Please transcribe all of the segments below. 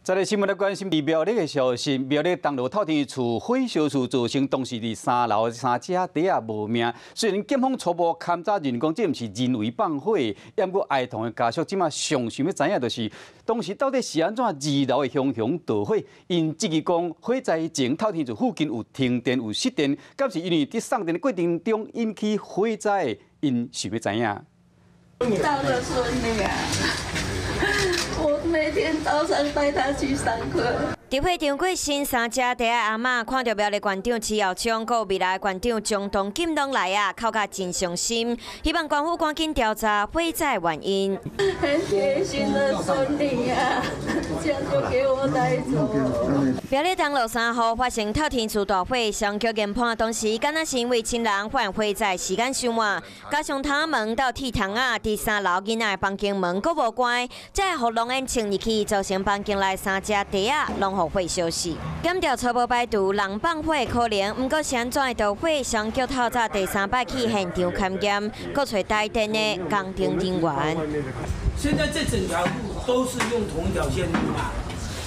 再來新聞來關心佇苗栗的消息，苗栗東螺透天厝火燒厝造成當時佇三樓三隻豬仔無命。雖然檢方初步勘查認講這毋是人為放火，毋過哀痛的家屬這馬上想欲知影，就是當時到底是按怎二樓會熊熊大火？𪜶質疑講火災前透天厝附近有停電有失電，敢是因為佇送電的過程中引起火災？𪜶想欲知影。大的孫女啊！我每天早上帶他去上課。佇火場過身三隻豬仔阿嬤，看著苗栗縣長徐耀昌，閣有未來縣長鍾東錦攏來啊，哭甲真傷心。希望官府趕緊調查火災原因。很貼心的孫女啊，這樣就給我帶走。苗栗東螺3號發生透天厝大火，消防局研判當時敢若是因為親人發現火災時間傷晚，加上窗門鬥鐵窗仔，佇三樓囡仔的房間門閣無關，才會予濃煙衝入去，造成房間內三隻豬仔攏予火燒死。檢調初步排除人放火的可能，毋過是按怎會導火，消防局透早第三擺去現場勘驗，閣揣台電的工程人員。現在這整條路都是用同一條線路嘛，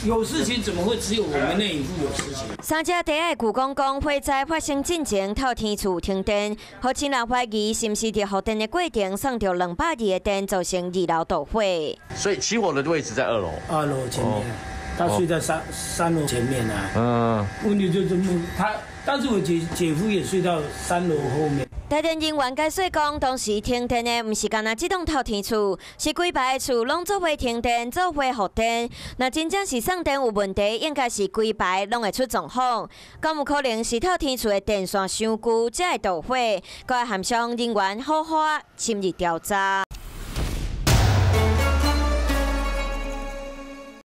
有事情怎麼會只有我們那一戶有事情？三隻豬仔的舅公講，火災發生進前，透天厝停電，予親人懷疑是毋是佇復電的過程送著220的電，造成二樓導火。所以起火的位置在二樓。二樓前面，他睡在三樓前面啊。問題就是他，但是我姐夫也睡到三樓後面。台電人員解釋講，當時停電的毋是干焦這棟透天厝，是規排的厝攏做伙停電、做伙復電。若真正是送電有問題，應該是規排攏會出狀況。敢有可能是透天厝的電線傷舊，才會導火？閣愛函商人員好好深入調查。